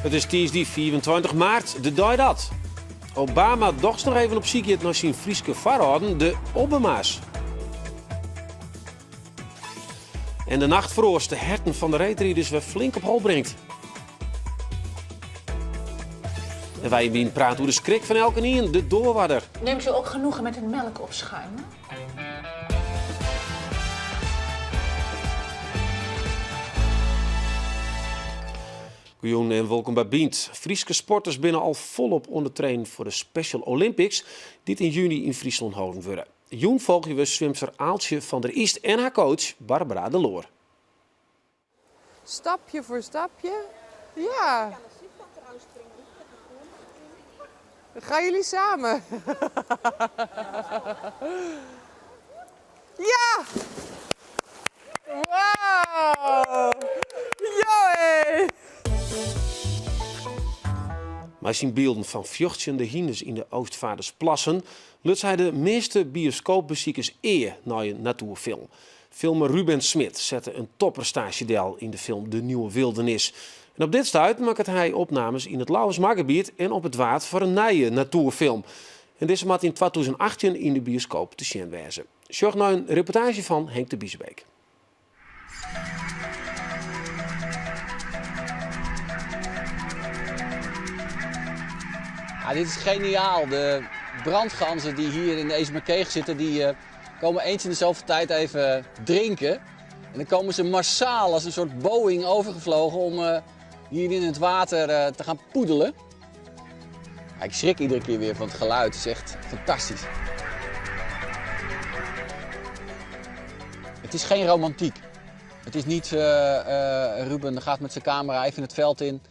It is tiisdei 25 maart, de dei dat Obama dochs noch even op syk giet nei syn Fryske foarâlden, de Obbema's. En de nachtfroast de herten fan de reedriders wer flink op hol bringt. En wy yn Bynt prate oer de skrik fan elkenien, de doarwarder. Neemt u ook genoegen met het melk opschuimen? Goejûn en wolkom by Bynt. Fryske sporters binne al folop oan it trainen foar de Special Olympics, dy't yn juny yn Fryslân holden wurde. Jûn folgje we swimster Aaltsje van der Iest en har coach Barbara de Loor. Stapje voor stapje. Ja. Gaan jullie samen? Ja! Wow! Joe! Mei syn bylden fan fjochtsjende hynders yn de Oostvaardersplassen luts hy de measte bioskoopbesikers ea nei in natoerfilm. Filmer Ruben Smit sette in topprestaasje del yn de film De Nieuwe Wildernis. En op dit stuit makket hy opnames yn it Lauwersmargebiet en op it Waad foar in nije natoerfilm. En dizze moat yn 2018 yn de bioskoop te sjen wêze. Sjoch nei in reportaazje fan Henk de Biesebeek. Ja, dit is geniaal. De brandganzen die hier in de Ezumakeeg zitten, die eh, komen eens in de zoveel tijd even drinken. En dan komen ze massaal als een soort Boeing overgevlogen om eh, hier in het water eh, te gaan poedelen. Ja, ik schrik iedere keer weer van het geluid. Het is echt fantastisch. Het is geen romantiek. Het is niet uh, uh, Ruben gaat met zijn camera even het veld in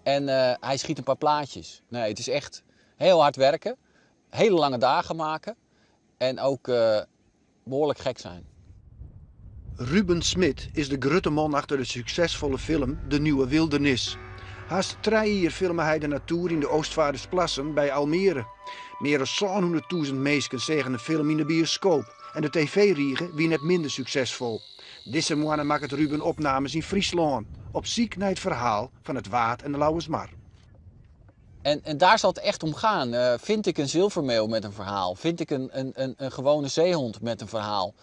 en uh, hij schiet een paar plaatjes. Nee, het is echt heel hard werken, hele lange dagen maken en ook behoorlijk gek zijn. Ruben Smit is de grutte man achter de suksesfolle film De Nieuwe Wildernis. Hast trije jier filme hy de natoer yn de Oostvaardersplassen by Almere. Mear as 700.000 minsken seagen de film yn de bioskoop en de tv-rige wie net minder suksesfol. Dizze moanne makket Ruben opnames yn Fryslân, op syk nei it ferhaal fan it Waad en de Lauwersmar. En, en daar zal het echt om gaan. Uh, vind ik een zilvermeeuw met een verhaal? Vind ik een, een, een, een gewone zeehond met een verhaal?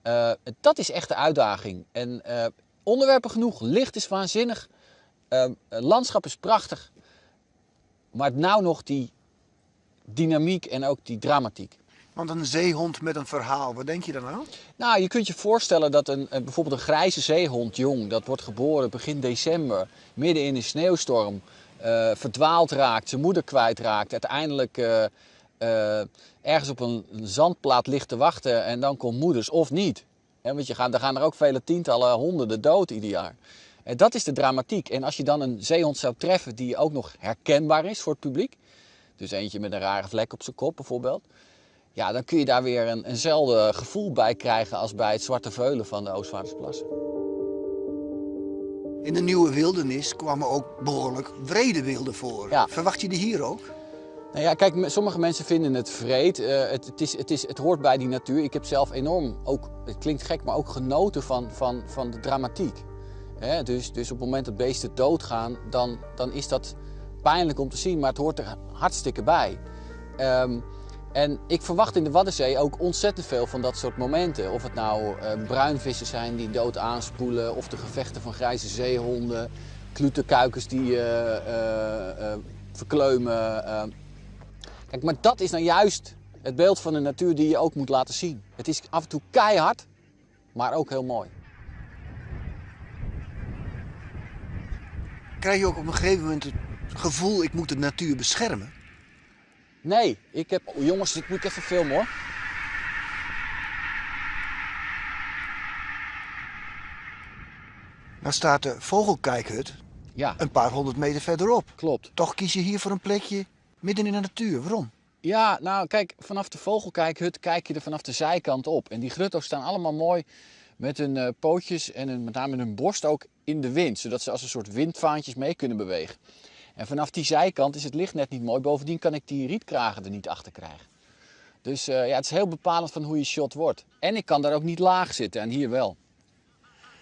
Uh, dat is echt de uitdaging. En uh, onderwerpen genoeg. Licht is waanzinnig. landschap is prachtig. Maar nou nog die dynamiek en ook die dramatiek. Want een zeehond met een verhaal, wat denk je dan aan? Nou, je kunt je voorstellen dat een, bijvoorbeeld een grijze zeehond, jong, dat wordt geboren begin december, midden in een sneeuwstorm, uh, verdwaald raakt, zijn moeder kwijtraakt, uiteindelijk uh, uh, ergens op een, een, zandplaat ligt te wachten en dan komt moeders of niet. He, want je gaat, er gaan er ook vele tientallen, honderden dood ieder jaar. En dat is de dramatiek. En als je dan een zeehond zou treffen die ook nog herkenbaar is voor het publiek, dus eentje met een rare vlek op zijn kop bijvoorbeeld, ja, dan kun je daar weer een, eenzelfde gevoel bij krijgen als bij het zwarte veulen van de Oostvaardersplassen. In de Nieuwe Wildernis kwamen ook behoorlijk wrede wilden voor. Ja. Verwacht je die hier ook? Nou ja, kijk, sommige mensen vinden het wreed. Uh, het, het, is, het, is, het hoort bij die natuur. Ik heb zelf enorm, ook, het klinkt gek, maar ook genoten van, van, van de dramatiek. Hè, dus, dus op het moment dat beesten doodgaan, dan, dan is dat pijnlijk om te zien, maar het hoort er hartstikke bij. Um, en ik verwacht in de Waddenzee ook ontzettend veel van dat soort momenten. Of het nou uh, bruinvissen zijn die dood aanspoelen, of de gevechten van grijze zeehonden, klutenkuikens die uh, uh, verkleumen. Kijk, maar dat is nou juist het beeld van de natuur die je ook moet laten zien. Het is af en toe keihard, maar ook heel mooi. Krijg je ook op een gegeven moment het gevoel, ik moet de natuur beschermen? Nee, ik heb... Oh, jongens, dit moet ik even filmen hoor. Nou staat de vogelkijkhut ja. een paar honderd meter verderop. Klopt. Toch kies je hier voor een plekje midden in de natuur. Waarom? Ja, nou kijk, vanaf de vogelkijkhut kijk je er vanaf de zijkant op. En die grutto's staan allemaal mooi met hun uh, pootjes en hun, met name hun borst ook in de wind. Zodat ze als een soort windvaantjes mee kunnen bewegen. En vanaf die zijkant is het licht net niet mooi. Bovendien kan ik die rietkragen er niet achter krijgen. Dus uh, ja, het is heel bepalend van hoe je shot wordt. En ik kan daar ook niet laag zitten en hier wel.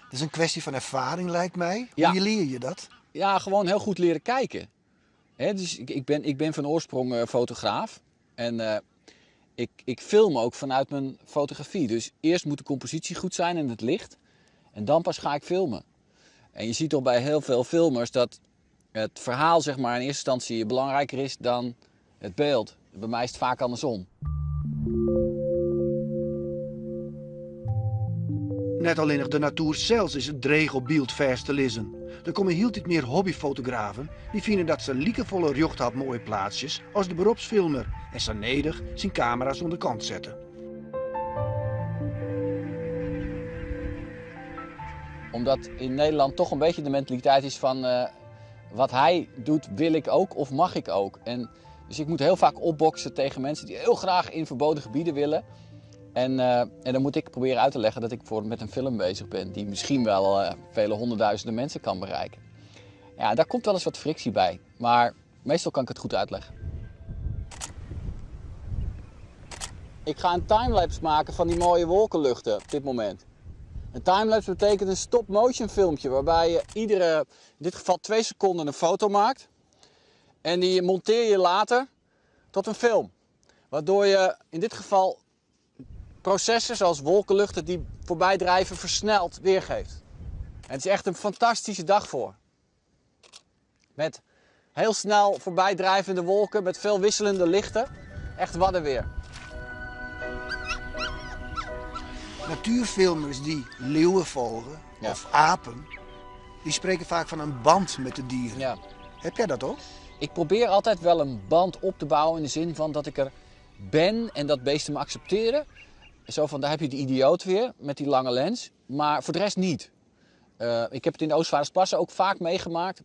Het is een kwestie van ervaring, lijkt mij. Ja. Hoe leer je dat? Ja, gewoon heel goed leren kijken. Hè, dus ik ben van oorsprong fotograaf. En ik film ook vanuit mijn fotografie. Dus eerst moet de compositie goed zijn en het licht. En dan pas ga ik filmen. En je ziet toch bij heel veel filmers dat het verhaal zeg maar, in eerste instantie belangrijker is dan het beeld. Bij mij is het vaak andersom. Net allinnich de natoer sels is it dreech op byld fêst te lizzen. Der komme hieltyd mear hobbyfotografen dy't fine dat se likefolle rjocht ha op moaie plaatsjes as de beropsfilmer en sa nedich syn kamera's oan de kant sette. Omdat in Nederland toch een beetje de mentaliteit is van wat hij doet wil ik ook of mag ik ook. En dus ik moet heel vaak opboksen tegen mensen die heel graag in verboden gebieden willen. En dan moet ik proberen uit te leggen dat ik met een film bezig ben die misschien wel vele honderdduizenden mensen kan bereiken. Ja, daar komt wel eens wat frictie bij, maar meestal kan ik het goed uitleggen. Ik ga een timelapse maken van die mooie wolkenluchten op dit moment. Een timelapse betekent een stop-motion filmpje waarbij je iedere, in dit geval 2 seconden, een foto maakt. En die monteer je later tot een film. Waardoor je in dit geval processen zoals wolkenluchten die voorbij drijven versneld weergeeft. En het is echt een fantastische dag voor. Met heel snel voorbijdrijvende wolken, met veel wisselende lichten. Echt waddenweer. Natuurfilmers die leeuwen volgen of apen, die spreken vaak van een band met de dieren. Heb jij dat ook? Ik probeer altijd wel een band op te bouwen in de zin van dat ik er ben en dat beesten me accepteren. Zo van, daar heb je die idioot weer met die lange lens. Maar voor de rest niet. Ik heb het in de Oostvaardersplassen ook vaak meegemaakt.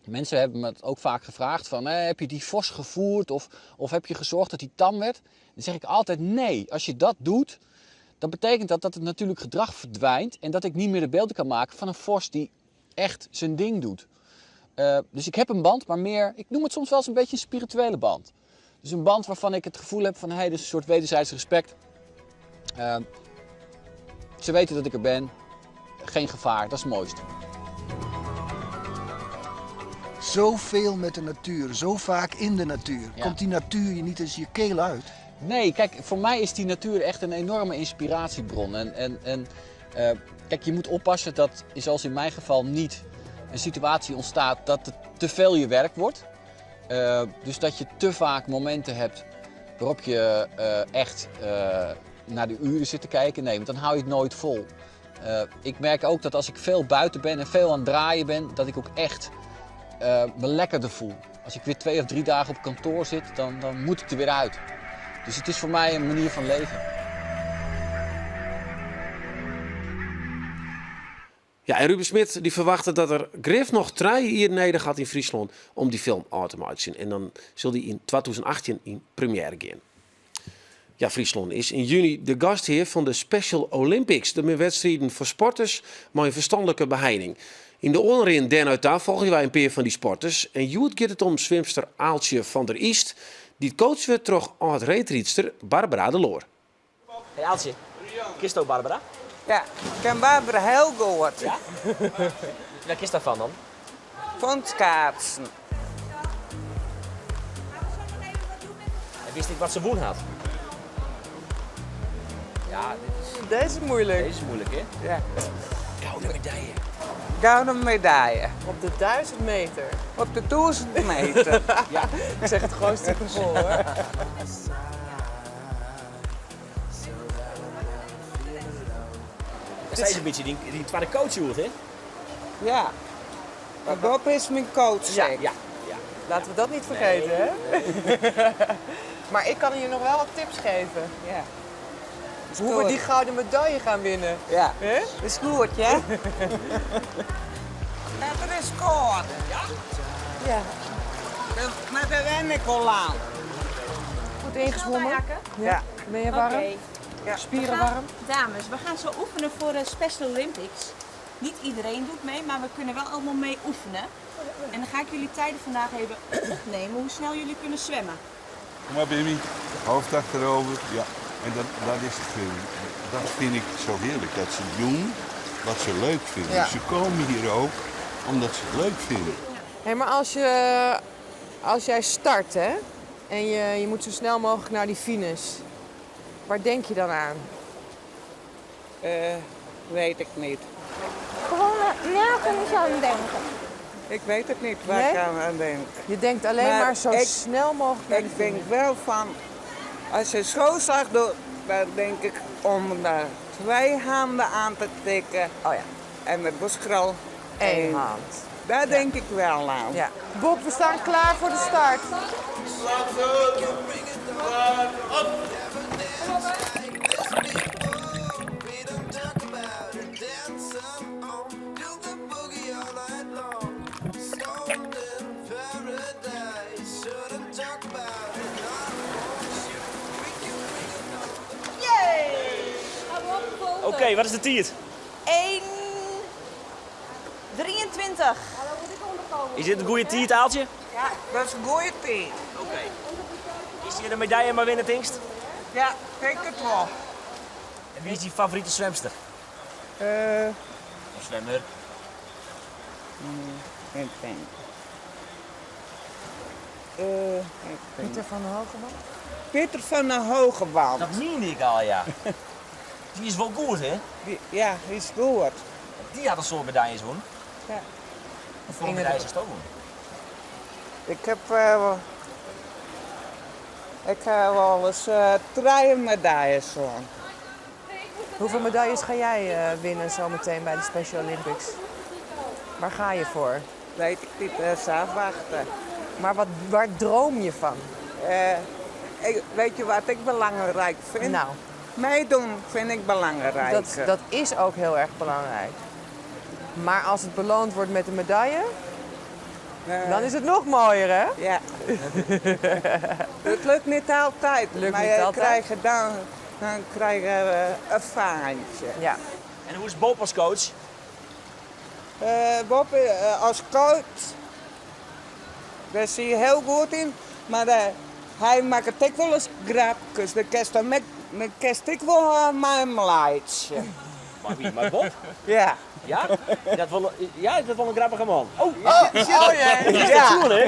Mensen hebben me het ook vaak gevraagd van, hé, heb je die vos gevoerd of heb je gezorgd dat die tam werd? Dan zeg ik altijd nee. Als je dat doet, dan betekent dat dat het natuurlijk gedrag verdwijnt en dat ik niet meer de beelden kan maken van een vos die echt zijn ding doet. Dus ik heb een band, maar meer, ik noem het soms wel eens een beetje een spirituele band. Dus een band waarvan ik het gevoel heb van, hé, hey, dit is een soort wederzijds respect. Ze weten dat ik er ben. Geen gevaar, dat is het mooiste. Zoveel met de natuur, zo vaak in de natuur. Komt die natuur je niet eens je keel uit? Nee, voor mij is die natuur echt een enorme inspiratiebron. En je moet oppassen dat, zoals in mijn geval, niet een situatie ontstaat dat het te veel je werk wordt. Dus dat je te vaak momenten hebt waarop je echt naar de uren zit te kijken. Nee, want dan hou je het nooit vol. Ik merk ook dat als ik veel buiten ben en veel aan het draaien ben, dat ik ook echt me lekkerder voel. Als ik weer 2 of 3 dagen op kantoor zit, dan moet ik er weer uit. Dus het is voor mij een manier van leven. En Ruben Smit die verwachtte dat er grif noch 3 jier nedich hat yn Fryslân om dy film ôf te meitsjen. En dan sil dy yn 2018 yn première gean. Fryslân is yn juny de gasthear fan de Special Olympics. De wedstriden foar sporters mei in ferstanlike beheining. Yn de oanrin dêrnei ta folgje wy in pear fan dy sporters. En hjoed giet it om swimster Aaltje van der Iest, dy't coacht wurdt troch âld-reedrydster Barbara de Loor. Hey Aaltje, kensto Barbara? Ja, ik ken Barbara heel goed. Ja? Wêr kenst dêrfan dan? Fan it schaatsen. En witst ek wat se wûn hat? Ja, dit is... Deze is moeilijk. Deze is moeilijk, hè? Ja. Gouden medaille. Gouden medaille. Op de 1000 meter. Op de 1000 meter. Ja. Ik zeg het gewoon stiekem vol, hoor. Dat is een beetje die tweede coach, hoor, hè? Ja. Maar Bob is mijn coach, Ja, zeg. ja, ja. Laten we dat niet vergeten, hè? Maar ik kan je nog wel wat tips geven. Ja. Is Hoe we goed. die gouden medaille gaan winnen. Ja. Hè? Is goed, hè? Het is koud. Ja? Ja. Maar daar ben ik al aan. Goed ingezwommen? Ja. Ben je warm? Oké. Ja. Spieren warm? Dames, we gaan zo oefenen voor de Special Olympics. Niet iedereen doet mee, maar we kunnen wel allemaal mee oefenen. En dan ga ik jullie tijden vandaag even opnemen, hoe snel jullie kunnen zwemmen. Kom maar, Bimmy. Hoofd achterover. Ja. En dat is het, dat vind ik zo heerlijk. Dat ze doen wat ze leuk vinden. Ja. Ze komen hier ook Omdat se it leuk fine. Hé, maar als, je, als jij start hè, en je, je moet zo snel mogelijk naar die finish, waar denk je dan aan? Eh, weet ik niet. Gewoon nergens aan denken. Ik weet het niet waar Nee? ik aan denk. Je denkt alleen maar, Maar zo ik- snel mogelijk naar die Ik denk finish. wel van, als je schoolslag doet, dan denk ik om daar twee handen aan te tikken. Oh ja, En met boskrol één hand. Daar denk ik wel aan. Ja. Bob, we staan klaar voor de start. Oké, wat is de tiert? 1, 23. Is dit een goede tiert, Aaltje? Ja, dat is een goede tijd. Oké. Is hier de medaille maar winnen, Tingst? Ja, denk het wel. En wie is je favoriete zwemster? Eh, Of zwemmer? ik denk. Ik denk. Pieter van der Hogeband. Pieter van der Hogeband. Dat meen ik al, ja. Die is wel goed, hè? Die- ja, die is goed. Die had een soort medailles won. Ja. Hoeveel medailles is het ook won? Ik heb, ik heb wel eens drie medailles won. Hoeveel medailles ga jij winnen zometeen bij de Special Olympics? Waar ga je voor? Weet ik niet, dat is afwachten. Maar wat, waar droom je van? Ik, weet je wat ik belangrijk vind? Nou, Meedoen vind ik belangrijk. dat is ook heel erg belangrijk. Maar als het beloond wordt met een medaille, dan is het nog mooier, hè? Ja. Het lukt niet altijd. Lukt maar niet je altijd. krijgt dan, dan krijg je een vaantje. Ja. En hoe is Bob als coach? Bob als coach, daar zie je heel goed in. Maar hij maakt het ook wel eens grapjes. Dan kerst dan met, met kerst ik wel mijn lijstje. Maar wie? Maar Bob? Ja. Ja? Dat wel, ja, dat wel een grappige man. Oh, Oh jee. ja. Ja. Cool, hè?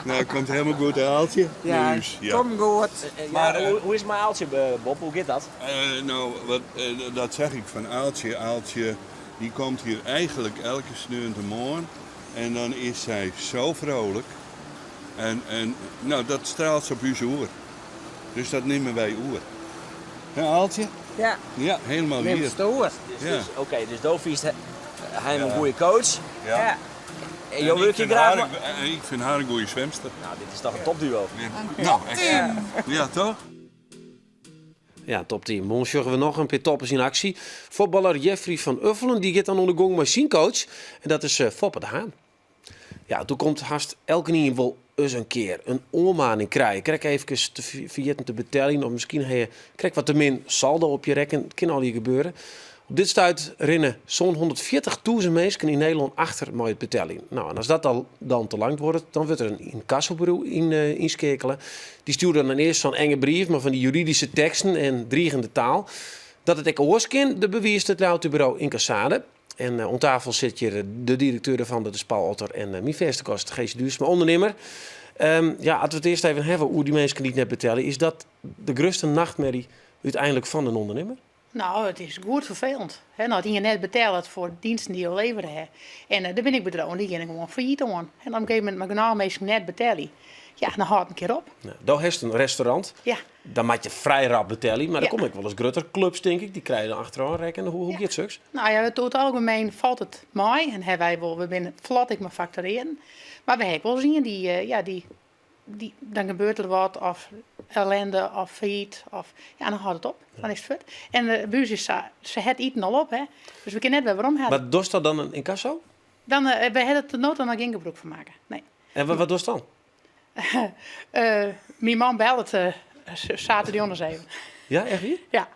Nou, komt helemaal goed, Aaltje. Ja, Nieuws, ja. kom goed. Ja, Maar, hoe is mijn Aaltje, Bob? Hoe gaat dat? Nou, wat, dat zeg ik van Aaltje. Aaltje, die komt hier eigenlijk elke sneeuwte En dan is zij zo vrolijk. En nou, dat straalt ze op uw oor. Dus dat nemen wij oer. Ja, Aaltje? Ja, Ja, helemaal neem hier. stoer. Dus, Ja. dus, Oké, dus Dofie is hij een goede coach. Ja. Ja. En jou En wil ik je vind graag. haar maar- een- ik vind haar een goede zwemster. Nou, dit is toch een topduo. Ja. Nou, echt. Ja, toch? Ja, topteam. Morgen we nog een paar toppers in actie. Voetballer Jeffrey van Uffelen die gaat dan onder gong machinecoach. En dat is Foppe de Haan. Ja, toen komt haast elke nieuw wel eens een keer een oormaning krijgen. Krijg even te vergeten te betalen. Of misschien heb je krijg wat te min saldo op je rekken. Het kan al hier gebeuren. Op dit stuit rennen zo'n 140.000 mensen in Nederland achter met het betelling. Nou, en als dat al dan te lang wordt, dan wordt er een incassobureau in, inschakelen. Die stuurt dan eerst zo'n enge brief, maar van die juridische teksten en dreigende taal. Dat het ik oorskin, de bewijst het bureau Incassade. En om tafel zit hier de directeur van de Paul Otter en mijn verste kost, Geesje Duursma, ondernemer. Ja, als we het eerst even hebben hoe die mensen niet net betellen, is dat de grootste nachtmerrie uiteindelijk van een ondernemer? Nou, het is goed vervelend. Hè, nou, die je net betaalt voor diensten die je leveren. Hè. En daar ben ik bedrogen, die ging gewoon failliet aan. En op een gegeven moment, maar nou meestal net betalen. Ja, dan houdt het een keer op. Nou, daar heeft een restaurant. Ja. Dan maak je vrij rap betalen. Maar dan Ja. kom ik wel eens grotere clubs, denk ik. Die krijgen dan achteraan rekken. Hoe Ja. gaat zulks? Nou ja, het algemeen valt het mooi. En hebben wij wel, we binnen vlot ik maar factureren. Maar we hebben wel zien die, ja, die, die, dan gebeurt er wat of ellende of failliet. Of, ja, dan houdt het op. Dan is het fut. En de buurt is, ze het eten al op, hè. Dus we kunnen net weer waarom hebben. Maar dorst dat dan een incasso? Dan, we hebben het de nood dan geen gebruik van maken. Nee. En wat dorst dan? Mijn man belt het zaterdag eens even. Ja, echt hier? Ja.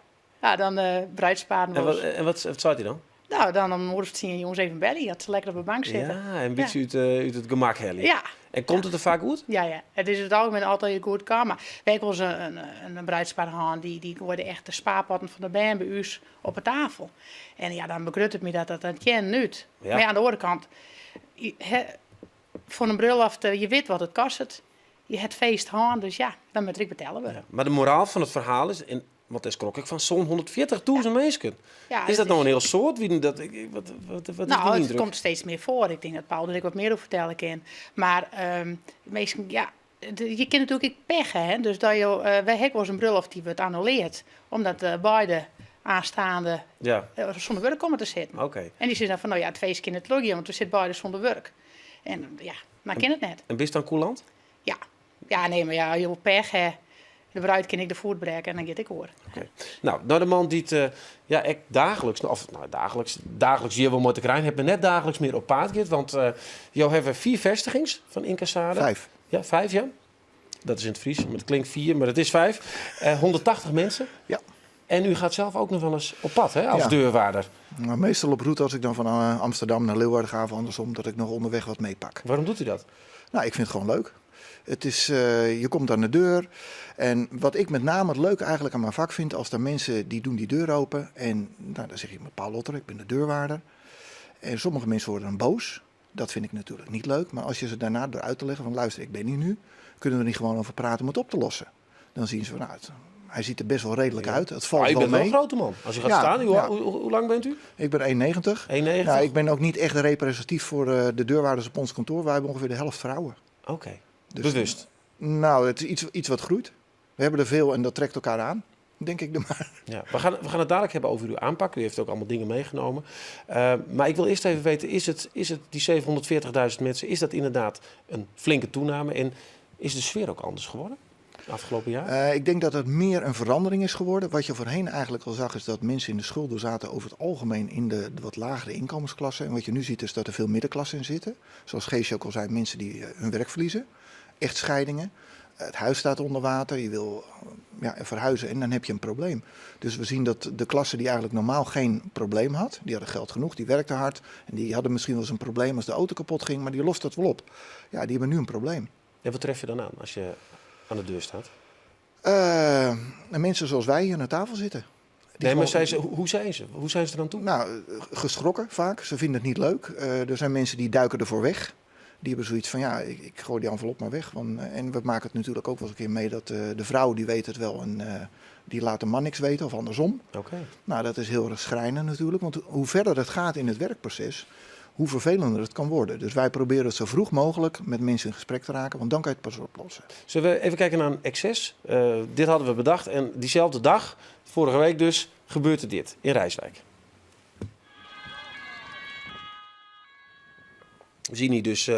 Ja, dan bruidsparen. En, wat zei hij dan? Nou, dan om oor of tien jongens even bellen. Dat ze lekker op de bank zitten. Ja, een beetje uit het gemak hellen. Ja. En komt het er vaak goed? Ja, ja. Het is het algemeen altijd goed kan. Maar wij hebben wel eens een bruidspaar gehad, die worden echt de spaarpotten van de band bij ons op de tafel. En ja, dan begrut het me dat dat een tjen nu. Ja. Maar ja, aan de andere kant, Foar in brulloft, je wit wat it kostet. Je ha it feest hân, dus ja, dan moat der ek betelle wurde. Mar de moraal fan it ferhaal is, en want dêr skrok ik fan, 740.000 minsken. Ja, Is dat it no in hiel soad? Wie dat, wat, wat, wat is Nou, dyn it yndruk? komt steeds mear foar. Ik tink dat Paul der ek wat mear oer fertelle kin. Mar minsken, ja, je kinne natuerlik ek pech ha. Hè? Dus dat jo, wy ha ek wolris in brulloft dy wurdt annuleard, omdat beide aanstaande sûnder wurk komme te sitten. En dy sizze dan fan, no ja, it feest kin net trochgean, want we sitte beide sûnder wurk. En ja, dan kin it net. En bist dan kûlant? Ja. Ja, nee, mar ja, as jo pech ha, de bruid kin ek de foet brekke en dan giet ek oer. Oké. No, no de man dy't ja, ek daagliks, of no, daagliks, daagliks hjir wol mei te krijen hat, mar net daagliks mear op paad giet, want jo hawwe fiif festigings fan Incassade. Fiif. Ja, fiif, ja. Dat is yn it Frysk, mar it klinkt fier, mar it is fiif. 180 mensen. Ja. En u gaat zelf ook nog wel eens op pad, hè, als Ja. deurwaarder. Nou, meestal op route als ik dan van Amsterdam naar Leeuwarden ga of andersom, dat ik nog onderweg wat meepak. Waarom doet u dat? Nou, ik vind het gewoon leuk. Het is, je komt aan de deur. En wat ik met name het leuke eigenlijk aan mijn vak vind, als er mensen die doen die deur open. En nou, dan zeg ik met Paul Lotter, ik ben de deurwaarder. En sommige mensen worden dan boos. Dat vind ik natuurlijk niet leuk. Maar als je ze daarna door uit te leggen van luister, ik ben hier nu. Kunnen we er niet gewoon over praten om het op te lossen? Dan zien ze van, nou, hij ziet er best wel redelijk uit. Het valt Maar u wel bent wel mee. een grote man. Als u gaat Ja, staan, ja. hoe lang bent u? Ik ben 1,90. 1,90? Nou, ik ben ook niet echt representatief voor de deurwaarders op ons kantoor. Wij hebben ongeveer de helft vrouwen. Oké. Dus, Bewust? Nou, het is iets wat groeit. We hebben er veel en dat trekt elkaar aan, denk ik dan maar. Ja, we gaan het dadelijk hebben over uw aanpak. U heeft ook allemaal dingen meegenomen. Maar ik wil eerst even weten, is het die 740.000 mensen, is dat inderdaad een flinke toename? En is de sfeer ook anders geworden het afgelopen jaar? Ik denk dat het meer een verandering is geworden. Wat je voorheen eigenlijk al zag is dat mensen in de schulden zaten over het algemeen in de wat lagere inkomensklassen. En wat je nu ziet is dat er veel middenklassen in zitten. Zoals Geesje ook al zei, mensen die hun werk verliezen. Echtscheidingen. Het huis staat onder water, je wil, ja, verhuizen en dan heb je een probleem. Dus we zien dat de klasse die eigenlijk normaal geen probleem had, die hadden geld genoeg, die werkte hard. En die hadden misschien wel eens een probleem als de auto kapot ging, maar die lost dat wel op. Ja, die hebben nu een probleem. En wat tref je dan aan als je aan de deur staat? Mensen zoals wij hier aan tafel zitten. Die Nee, maar gewoon hoe zijn ze? Hoe zijn ze er aan toe? Geschrokken vaak. Ze vinden het niet leuk. Er zijn mensen die duiken ervoor weg. Die hebben zoiets van, ja, ik gooi die envelop maar weg. En we maken het natuurlijk ook wel eens een keer mee dat de vrouw, die weet het wel en die laat de man niks weten of andersom. Dat is heel erg schrijnend natuurlijk. Want hoe verder het gaat in het werkproces, hoe vervelender het kan worden. Dus wij proberen het zo vroeg mogelijk met mensen in gesprek te raken, want dan kan je het pas oplossen. Zullen we even kijken naar een excess? Dit hadden we bedacht en diezelfde dag, vorige week dus, gebeurde dit in Rijswijk. We zien hier dus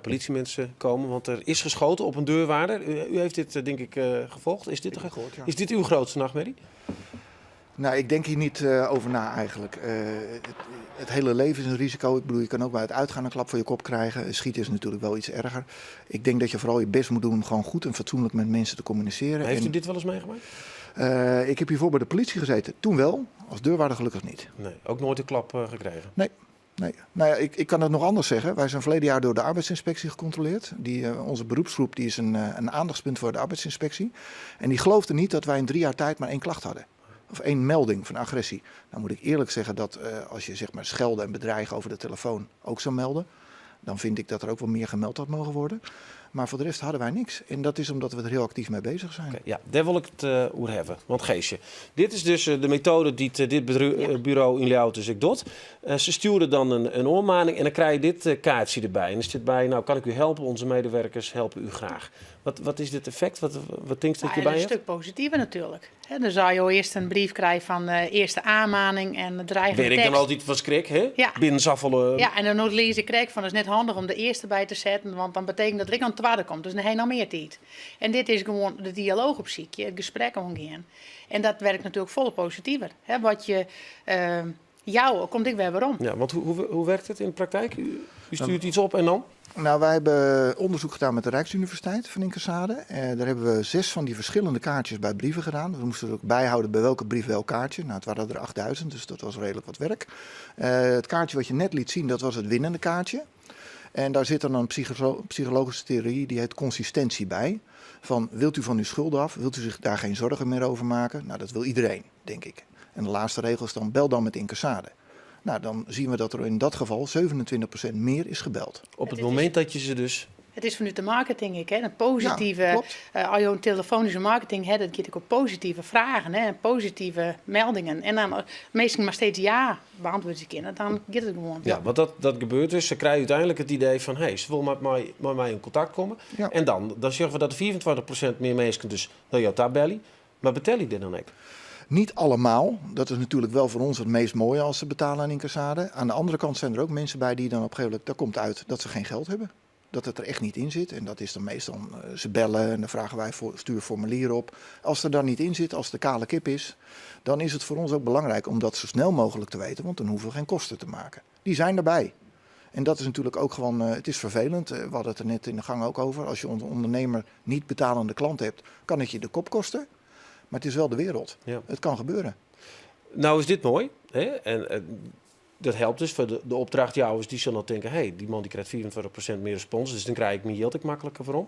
politiemensen komen, want er is geschoten op een deurwaarder. U heeft dit, denk ik, gevolgd. Is Ik heb het gehoord, ja. dit uw grootste nachtmerrie? Ik denk hier niet over na eigenlijk. Het hele leven is een risico. Je kan ook bij het uitgaan een klap voor je kop krijgen. Schieten is natuurlijk wel iets erger. Ik denk dat je vooral je best moet doen om gewoon goed en fatsoenlijk met mensen te communiceren. Heeft u dit wel eens meegemaakt? Ik heb hiervoor bij de politie gezeten. Toen wel, als deurwaarder gelukkig niet. Nee, ook nooit een klap gekregen? Nee. Nee. Ik kan het nog anders zeggen. Wij zijn verleden jaar door de arbeidsinspectie gecontroleerd. Onze beroepsgroep die is een aandachtspunt voor de arbeidsinspectie. En die geloofde niet dat wij in 3 jaar tijd maar 1 klacht hadden. Of 1 melding van agressie. Nou moet ik eerlijk zeggen dat als je schelden en bedreigen over de telefoon ook zou melden, dan vind ik dat er ook wel meer gemeld had mogen worden. Maar voor de rest hadden wij niks. En dat is omdat we er heel actief mee bezig zijn. Oké, ja, daar wil ik het over hebben. Want Geesje, dit is dus de methode die dit bureau in Ljouwert dus ik doet. Ze sturen dan een oormaning en dan krijg je dit kaartje erbij. En er zit bij, nou kan ik u helpen, onze medewerkers helpen u graag. Wat is dit effect? Wat denk je dat je bij Een hebt? stuk positiever natuurlijk. Hè, dan zou je eerst een brief krijgen van eerste aanmaning en dreigende Weet ik dan tekst. altijd van schrik, hè? Binnen zoveel Ja, en dan lees ik krijg van, het is net handig om de eerste bij te zetten, want dan betekent dat ik aan het tweede komt. Dus dan heb je nog meer tijd. En dit is gewoon de dialoog op ziekje, het gesprek omgaan. En dat werkt natuurlijk volle positiever. Hè? Wat je jou komt ik weer weer om. Ja, want hoe werkt het in de praktijk? U stuurt iets op en dan? Wij hebben onderzoek gedaan met de Rijksuniversiteit van Incassade. Daar hebben we 6 van die verschillende kaartjes bij brieven gedaan. We moesten er ook bijhouden bij welke brief welk kaartje. Het waren er 8000, dus dat was redelijk wat werk. Het kaartje wat je net liet zien, dat was het winnende kaartje. En daar zit dan een psychologische theorie, die heet consistentie bij. Van, wilt u van uw schulden af? Wilt u zich daar geen zorgen meer over maken? Dat wil iedereen, denk ik. En de laatste regel is dan, bel dan met Incassade. Nou, dan zien we dat er in dat geval 27% meer is gebeld. Op het momint dat je se dus It is fanút de marketing ek, hè, in positive. Ja, klopt. As jo in telefoanyske marketing ha, dat giet ek op positive fragen hè, en positive meldingen. En dan as minsken mar steeds ja beantwurdzje kinne, dan giet it gewoan. Ja, want dat gebeurt dus. Se krije úteinlik it idee fan, hé, se wol mei my yn kontakt komme. Ja. En dan sjogge we dat 25% mear minsken dus nei jo ta belje. Mar betelje dy dan ek? Niet allemaal. Dat is natuurlijk wel voor ons het meest mooie als ze betalen en incasseren. Aan de andere kant zijn er ook mensen bij die dan op een gegeven moment, daar komt uit dat ze geen geld hebben. Dat het er echt niet in zit. En dat is dan meestal, ze bellen en dan vragen wij voor, stuur formulier op. Als er dan niet in zit, als het de kale kip is, dan is het voor ons ook belangrijk om dat zo snel mogelijk te weten. Want dan hoeven we geen kosten te maken. Die zijn erbij. En dat is natuurlijk ook gewoon, het is vervelend. We hadden het er net in de gang ook over. Als je als ondernemer niet betalende klant hebt, kan het je de kop kosten. Maar het is wel de wereld. Het kan gebeuren. Nou is dit mooi. Hè? En dat helpt dus voor de opdrachtjouwers die zullen dan tinke, hey, dy man dy krijt 25% mear respons, dus dan krij ik myn jild ek makliker werom.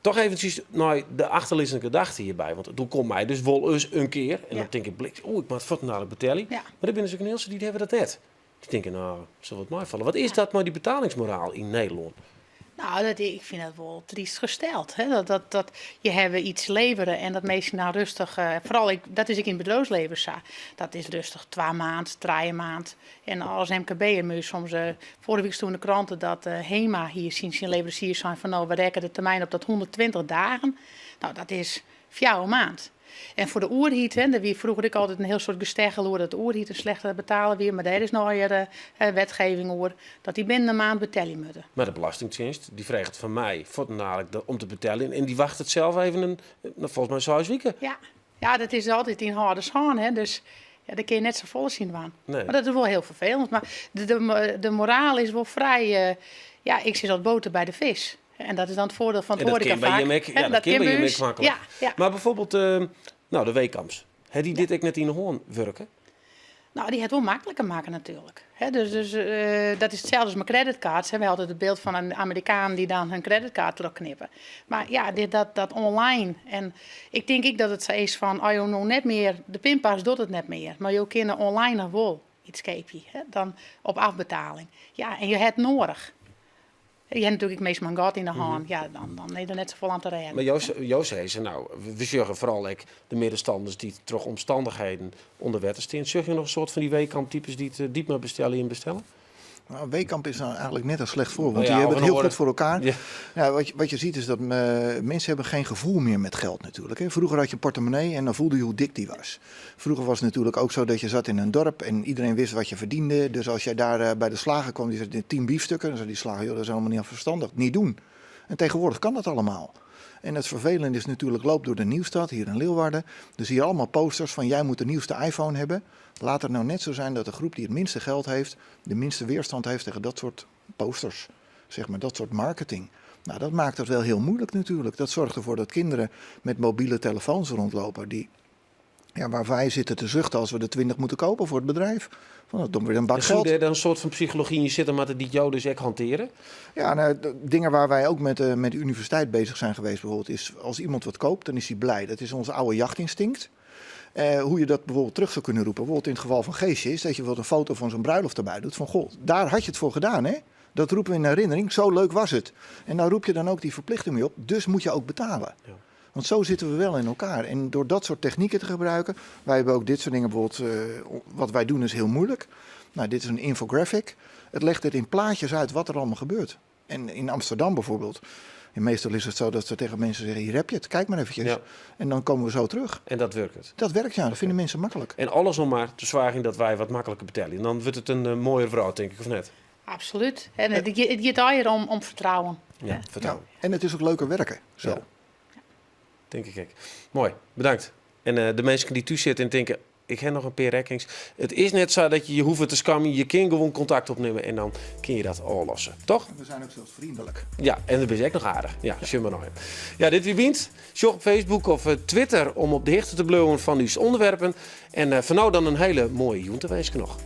Toch eventsjes nei de achterlizzende gedachte hjirby, want doe komt my dus wol ris in kear en dan tink ik, blik, oeh, ik moat fuortendaliks betelje. Mar der binne dus ek in hiel soad dy't hawwe dat net. Dy tinke, no, sil wat meifalle. Wat is dat mei dy betalingsmoraal yn Nederlân? Nou, ik fyn dat wol tryst gesteld. Hè? Dat je hawwe yts levere en dat minsken dan rêstich, foaral ik, dat is ek yn it bedriuwslibben sa, dat is rêstich twa maand, trije maand. En as MKB'er moat je soms, foarrige wike stûn yn de krante dat Hema hie syn leveransiers sein fan no, we rekke de termyn op dat 120 dagen. Nou, dat is fjouwer maand. En foar de oerheid, hè, dêr wie froeger ek altyd in hiel soad gesteggel oer dat de oerheid in slechte betaler wie, mar dêr is no wer wetgeving oer dat dy binnen in maand betelje moatte. Mar de Belastingtsjinst dy freget fan my fuortendaliks om te beteljen en dy wachtet sels even in, no, folgens my seis wike. Ja, ja, dat is altyd yn hâldershân, hè, dus ja, dêr kinne je net safolle tsjin dwaan. Nee. Mar dat is wol hiel ferfelend. Mar de moraal is wol frij, ja, ik sis altyd boter by de fisk. En dat is dan it foardiel fan it En dat kin by hoarekafak. jim ek, Hè, ja, dat dat kin kin by by jim ek ús. maklik. Ja, ja. Mar byfoarbyld, no, de Wehkamps, ha dy dit ek net yn 'e hân wurke? No, dy hat wol makliker makke natuerlik. Hè, dus dat is itselde as mei creditcards. Hè. We hawwe altyd it byld fan in Amerikaan dy't dan hun creditcard trochknippe. Mar ja, dit, dat online. En ik tink ek dat it sa is fan, as jo no net mear, de pinpas docht it net mear, mar jo kinne online noch wol yts keapje, hè, dan op afbetaling. Ja, en je ha it nedich. Je ha natuerlik ek minsken mei in gat yn de hân. Ja, dan is der net safolle oan te rêden. Mar jo sizze, no, we sjogge foaral ek de middenstanners dy't troch omstannichheden ûnder wetter stean. Sjogge je noch in soad fan dy Wehkamp-types dy't dy't mar bestelle en bestelle? Nou, Wehkamp is nou eigenlijk net een slecht voorbeeld, want Nou ja, die hebben of het een heel oare. goed voor elkaar. Ja. Ja, wat je ziet is dat mensen hebben geen gevoel meer met geld natuurlijk. Hè. Vroeger had je een portemonnee en dan voelde je hoe dik die was. Vroeger was het natuurlijk ook zo dat je zat in een dorp en iedereen wist wat je verdiende. Dus als jij daar bij de slager kwam, die zei 10 biefstukken. Dan zei die slager, joh, dat is helemaal niet verstandig. Niet doen. En tegenwoordig kan dat allemaal. En het vervelende is natuurlijk, loop door de Nieuwstad hier in Leeuwarden. Dan zie je allemaal posters van jij moet de nieuwste iPhone hebben. Laat het nou net zo zijn dat de groep die het minste geld heeft, de minste weerstand heeft tegen dat soort posters. Dat soort marketing. Nou, dat maakt het wel heel moeilijk natuurlijk. Dat zorgt ervoor dat kinderen met mobiele telefoons rondlopen die, ja, waar wij zitten te zuchten als we de 20 moeten kopen voor het bedrijf. Van, dat doen we weer een bak En geld. Zou er dan een soort van psychologie in zitten, maar die jou dus ook hanteren? Ja, nou, dingen waar wij ook met de universiteit bezig zijn geweest bijvoorbeeld, is als iemand wat koopt, dan is hij blij. Dat is ons oude jachtinstinct. Hoe je dat bijvoorbeeld terug zou kunnen roepen, bijvoorbeeld in het geval van Geesje, is dat je bijvoorbeeld een foto van zo'n bruiloft erbij doet. Van goh, daar had je het voor gedaan, hè? Dat roepen we in herinnering, zo leuk was het. En daar roep je dan ook die verplichting mee op, dus moet je ook betalen. Want zo zitten we wel in elkaar. En door dat soort technieken te gebruiken, wij hebben ook dit soort dingen bijvoorbeeld, wat wij doen is heel moeilijk. Nou, dit is een infographic. Het legt het in plaatjes uit wat er allemaal gebeurt. En in Amsterdam bijvoorbeeld, en meestal is het zo dat ze tegen mensen zeggen, hier heb je het, kijk maar eventjes. En dan komen we zo terug. En dat werkt het? Dat werkt, ja. Dat vinden mensen makkelijk. En alles om maar te zorgen dat wij wat makkelijker betalen. En dan wordt het een mooier vrouw, denk ik, of net? Absoluut. En het gaat hier om vertrouwen. Ja, vertrouwen. Ja. En het is ook leuker werken, zo. Ja. Denk ik ook. Mooi, bedankt. En de mensen die thuis zitten en denken, ik heb nog een paar rekkings. Het is net zo dat je je hoeft te scammen. Je kan gewoon contact opnemen en dan kun je dat al lossen. Toch? We zijn ook zelfs vriendelijk. Ja, en dat is ook nog aardig. Ja, ja. maar nou. Ja, dit wie wint. Sjoch op Facebook of Twitter om op de hichte te blijven van uw onderwerpen. En voor nou dan een hele mooie jûn te wensen nog.